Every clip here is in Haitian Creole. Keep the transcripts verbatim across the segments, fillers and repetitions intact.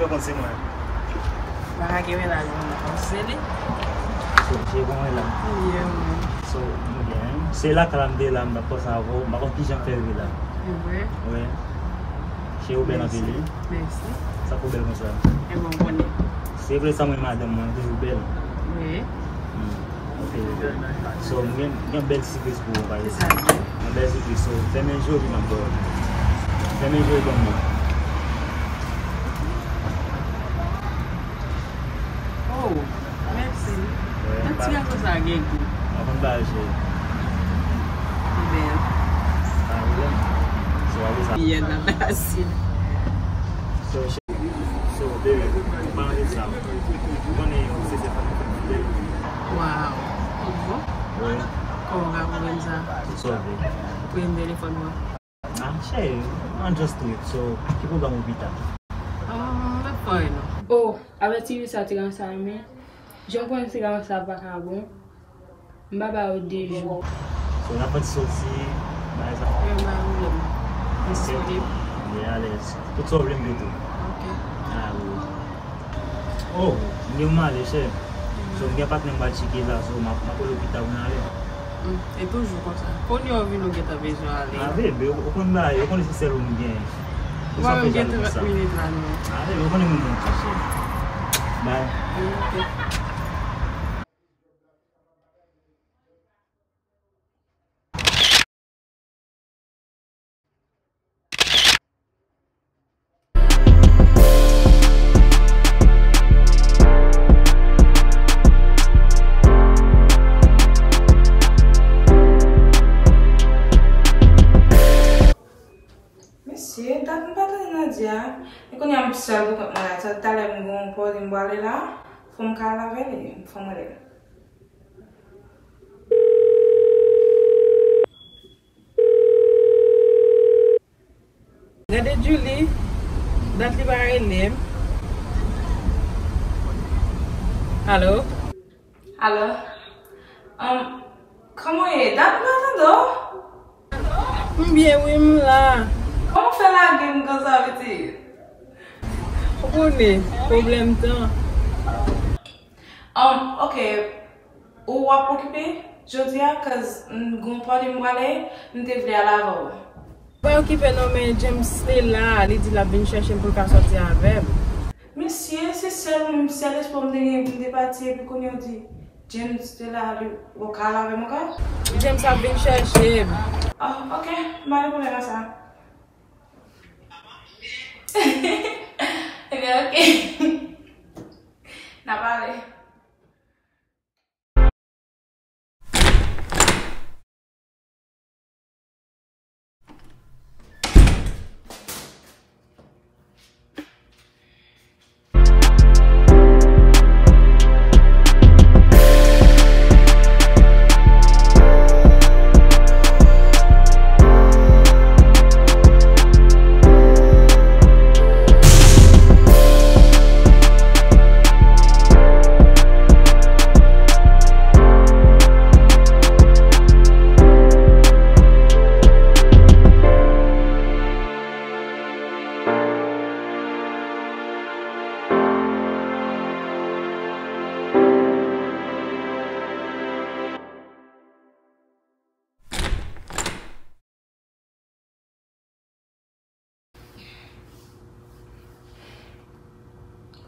Bon, se mwen. Baka gen mennaj mwen, se li. So, se bon, la. Yeah, man. So, m gen. Se lakay la m te la, m t ap panse avè w, m pa konn kijan m fè rive la. Se vre? Wi. Cheri w bèl anpil, wi. Mèsi. Sa k fè w bèl konsa? Ebyen, w konnen. Se vre sa, mwen, madanm mwen, toujou bèl. Wi. Hmm. Ok. So, m gen, m gen bèl sipriz pou ou, pa egzanp. Yon bèl sipriz, so, fèmen je w, epi m ap ba w. Fèmen je w, ban m nan. Oh, mèsi. Wi, ti gason sa gen gou. M ap konn ba je. Li bèl. Pa pwoblèm. So, w ap sa. Li yè nan basin. So, So, baby, pa manje sa. Ou konnen se sèl fanmi fanmi, baby. Wow. Ou bon? Wi. Kòman w ka konprann sa? Sove. Ou pran telefòn mwen. Ah, cheri, I'm just do it. So, ki pwogram ou pita? Um, m ap fè non. Oh, avètivi sa ti ranse a men. Jan w konnen ti ranse a pa ka bon. M pa ba yo de jou. So, n ap pati soti, bagay sa. Wi, m pa gen pwoblèm. Disponib. Li alèz. Tout sa w vle m gen tou. Ok. Ah, wi. Oh, m gen pou m ale, chè. So, m gen patnè m pral tcheke la, so, m ap, m ap rele w pita pou n ale. Hmm, e toujou konsa. Kounye a w vin ou gentan bezwen ale. Ah, bebe, ou, ou konn bagay, ou konnen se sèl ou m gen. Ou sa fè jaloux konsa. Mwen menm gen trant minit la, non. Ah, bebe, ou konnen mwen menm tou, chè. Bye. Ok. Mesye, dat m pa tande Nadia. E kounye a m sèl pou kont mwen la. Talè m gon pòl m pwale la. Fò m ka al avè li. Fò m rele l. Gade Julie, dat li pa rele m. Alo? Alo? Um, kòman w ye? Dat m pa tande w? M byen wi, m la. Kòman w fè lage m konsa, pitit? Ou konnen, pwoblèm tan. Um, ok. Ou w ap okipe jodi a, cause m gon pati m prale, m te vle al avè w. Pa okipe non, men James te la, li di l ap vin chèche m pou l ka sòti avè m. Mesye, se sèl, sèl espwa m te genyen pou m te pati, epi kounye a w di James te la, li, w ka al avè m ankò? James ap vin chèche m. Ah, ok, m pa gen pwoblèm ak sa. Ebyen, ok. N a pale.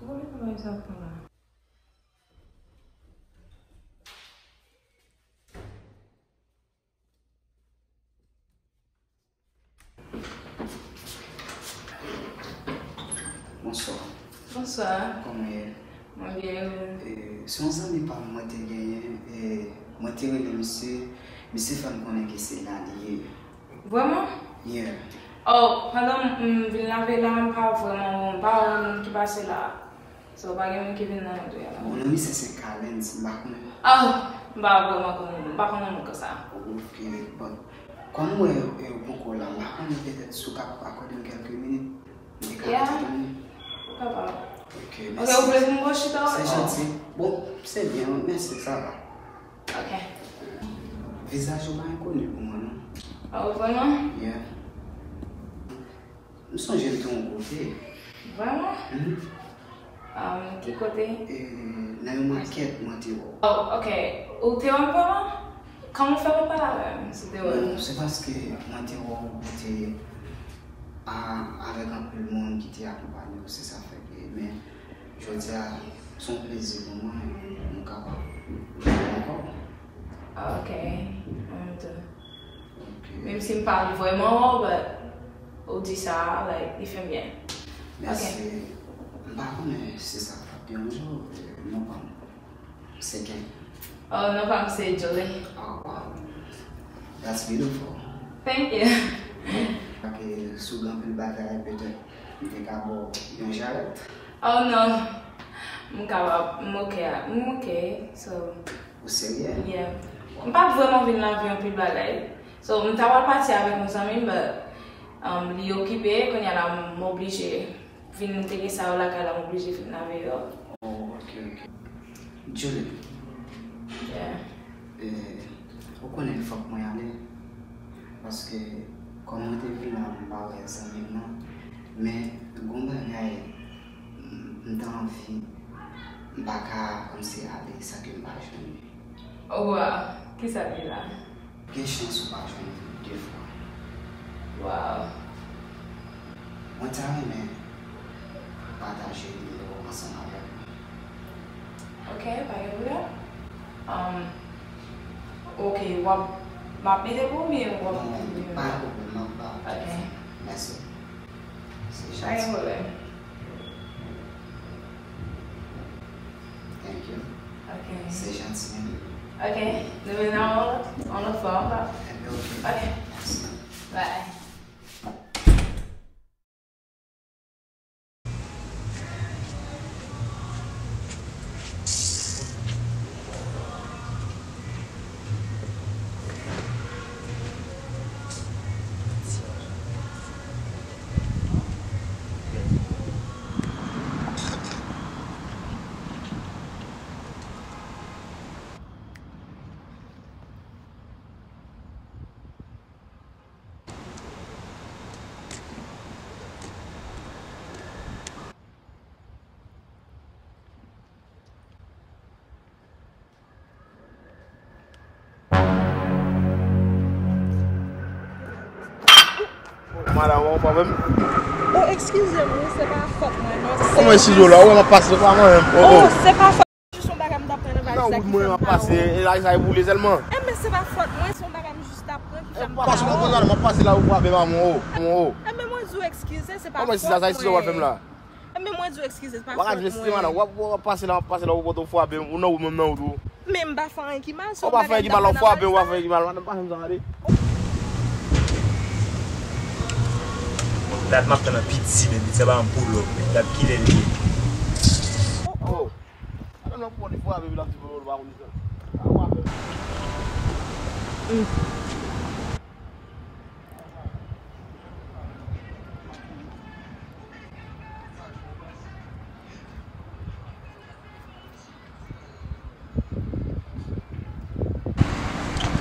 Kòman li konn bagay sa konn la? Bonswa. Bonswa. Kòman w ye? Mwen byen, e ou? E, se yon zanmi pa m mwen te genyen, e mwen te rele misye, misye fè m konnen ke se la li ye. Vrèman? Yeah. Oh, pandan m, m vin lave la, m pa vrèman wè, m pa wè moun ki pase la. So, pa gen moun ki vin nan lodri a la. Bon, non, misye se Kalens, m pa konnen. Ah, m pa vrèman konnen, m pa konnen moun konsa. Ok, bon. Kòm m wè, e, ou poko la, m pa konnen petèt si w ka akòde m kèlke minit, m te ka rete tann ou. Ou kapab. Ok, mèsi. Ok, ou vle pou m go chita? Se janti. Bon, se byen, mèsi, sa va. Ok. Vizaj ou pa enkoni pou mwen, non. Oh, vrèman? Yeah. M sonje m te yon kote. Vrèman? Mhm. Um, ki kote? E, nan yon makèt mwen te wè w. Oh, ok. Ou te wè m vrèman? Kòman w fè pou pale avè m si w te wè m? Non, se paske mwen te wè w, ou te a, avèk anpil moun ki te akonpanye w, se sa fè ke, men, jodi a, se yon plezi pou mwen, nou kapab wè ankò. Ah, ok. Mwen menm tou. Ok. Menm si m pa vrèman wè w, but ou di sa, like, li fè m byen. Mèsi. Ok. M pa konnen si sa p ap deranje w, non pa m. Se Ken. Oh, non pa m se Julie. Oh, wow. That's beautiful. Thank you. Paske si w gen anpil bagay, petèt, m te ka ba w yon jarèt. Oh, non. M kapab, m ok, m ok, so. Ou serye? Yeah. M pa t vrèman vin la pou anpil bagay. So, m ta pral pati avèk yon zanmi m, but, um, li okipe, kounye a la m oblije vin, m te gen sa yo lakay la, m oblije vin lave yo. Oh, ok, ok. Julie. Yeah. E, ou konnen fòk mwen ale, paske kòm mwen te vin la, m pa wè zanmi m nan, men gon bagay m, m ta anvi, m pa ka kòmsi ale san ke m pa jwenn li. Oh, wow. Kisa ki la? Gen chans ou pa jwenn li de fwa. Wow. Mwen ta renmen pataje nimewo ansanm avèk mwen. Ok, pa gen pwoblèm. Um, ok, w ap, m ap mete pou ou oubyen w ap... Non, pa gen pwoblèm, m ap ba ou. Ok. Mèsi. Se janti. Pa gen pwoblèm. Thank you. Ok. Se janti menm. Ok. Nou vin nan yon lòt, yon lòt fwa ankò. Ebyen, ok. Ok. Mèsi. Bye. Madanm, ou pa menm? Oh, eskize m, wi, se pa fòt mwen, non. Kòman eskize w la? Ou wè m ap pase, se pa mwen menm. Oh, oh. Oh, se pa fòt. Jis yon bagay m t ap pran nan valiz la ki fè m pa wè w. Nan wout mwen, m ap pase, e la sa e boule sèlman. Enben, se pa fòt mwen, se yon bagay m jis t ap pran ki fè m pa wè w. Paske mwen konn sa, m ap pase la, ou frape pa mwen, oh, mwen, oh. Enben, mwen di w eskize, se pa fòt mwen. Kòman si la, sa eskize w ap fè m la? Enben, mwen di w eskize, se pa fòt mwen. W ap, w ap pase la, w ap pase la, ou pote w frape m, ou nan wout mwen, m nan wout ou. Men m pa fè anyen ki mal, se yon bagay m t ap pran nan valiz la. Ou pa fè anyen ki mal, w ap fè anyen ki mal, madanm, pa fè m sa, tande. Dat m ap tann an piti, men piti sa pa yon pullover, men dat kilè l ye. Oh, oh. Madanm nan pran li fwa, baby, l ap di pou l pa konn sa.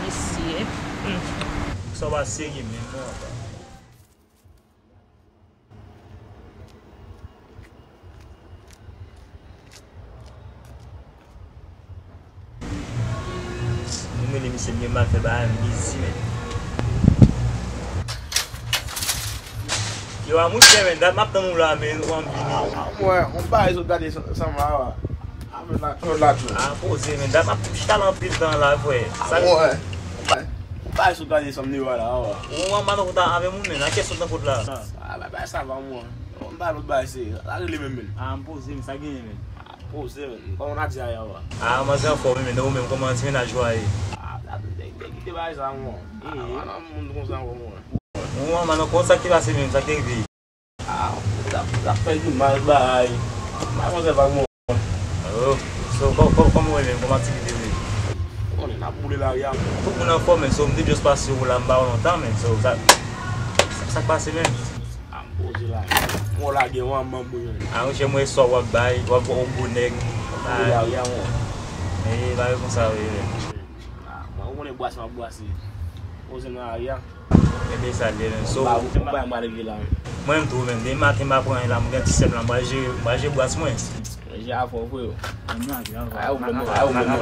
Mesye. Hmm. Sa w pa serye menm non, apa. Nou rele misye, m gen mal fè bagay, m bizi, men. Yo, a monchè, men, dat m ap tann ou la, men, ou ann vini. Ah, mwen, on bagay sou gade sa, sa m la, wa. A, men, la, la, la. Ah, poze, men, dat m ap chita la anpil tan la, frè. Ah, mwen. On bagay sou gade sa m li, wa, la, wa. Ou an madan kouta avè moun, men, nan kè sot nan kot la. Ah, bay, bay, sa va, mwen. On bagay, lòt bagay, se, la rele menm, men. Ah, m poze, men, sa genyen, men. Poze, men. Kòman Nadia ye, wa? Ah, manzè anfòm, men, ou menm, kòman ti mennaj ou a ye? Ah, la, nèg, nèg kite bagay sa, mwen. Ah, pa nan moun konsa ankò, mwen. Ou manman, non, konn sa ki pase menm, sa ki te rive? Ah, l ap, l ap fè nou mal, bay. Bay manzè vag, mwen. Oh, so, kò-, kò-, kòman ou ye menm, kòman aktivite ou ye? Ou konnen, n ap boule lari a. Tout moun anfòm, men, so, m te just pase ou la, m pa wè w lontan, men, so, sa, sa, sa k pase menm? Ah, m poze la. Mwen lage yon manm mwen. Ah, monchè, mwen sò w ap bay, w ap yon gwo nèg. Ou lage a mwen. Eh, bagay konsa, wi, wi. Ah, mwen, ou konnen bwase m ap bwase. Poze m nan lari a. Ebyen, sa l ye, menm. So, ou bay m ale vye la. Mwen menm tou, menm. Demen maten, m pa pran anyen la, m gen ti sèm la, m pral jere, m pral jere bwase mwen. Deja avè w vre yo. Mwen menm avè w. Ay, ou menm, ay, ou menm. Mwen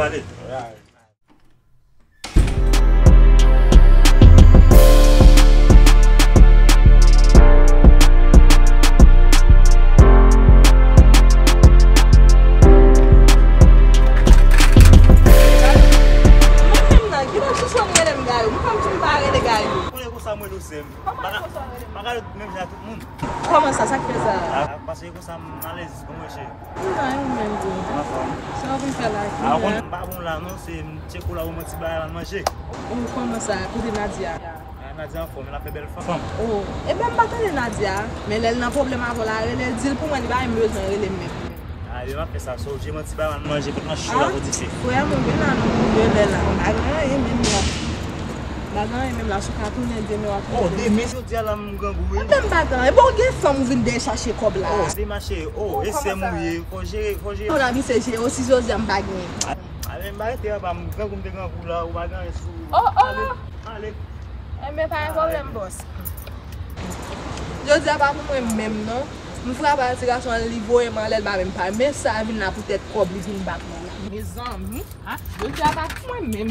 menm nan, ki lòt sou son rele m Gayou? M konn di m pa rele Gayou. Konnen konsa mwen nou sèm. Kòman konsa w rele m? Pa ka menm jan tout moun. Kòman sa? Sa k fè sa? Ah, paske konsa m alèz, bon, mwen cheri. M nan, ou menm tou. Anfòm. Sa w vin fè la? Ah, ou konn m pa bon la non, se m tcheke w la pou mwen ti bagay la manje. Oh, kòman sa? Kote Nadia? Ah, Nadia anfòm, l ap fè bèl fanm. Oh, ebyen m pa tande Nadia, men lè l nan pwoblèm avè w la, rele l, di l pou mwen, li pa menm bezwen rele m menm. Ah, ebyen m ap fè sa, so, je mwen ti bagay la manje, fèk nan cho la pou dife. Frè m, ou vin la non, ou vin lè la. M pa gen anyen menm la. M pa gen anyen menm la, si w ka tounen demen w ap. Oh, demen, jodi a la m grangou wi. Ebyen m pa gen anyen. Ebyen w gen fanm ou vin dèyè chache kòb la. Oh, se mache, oh, e sè m ou ye, fò jere, fò jere. Mon ami se jere, osi jodi a m pa gen. Ah, men m pa rete anba, m grangou, m te grangou la, ou pa gen anyen sou ou. Oh, oh. Ale, ale. Enben, pa gen pwoblèm, bòs. Jodi a pa pou mwen menm, non. M frape a ti gason an, li voye m anlè, l pa menm pale. Men sa vin la poutèt kòb li vin bat mwen la. Mezanmi, ah, jodi a pa pou mwen menm.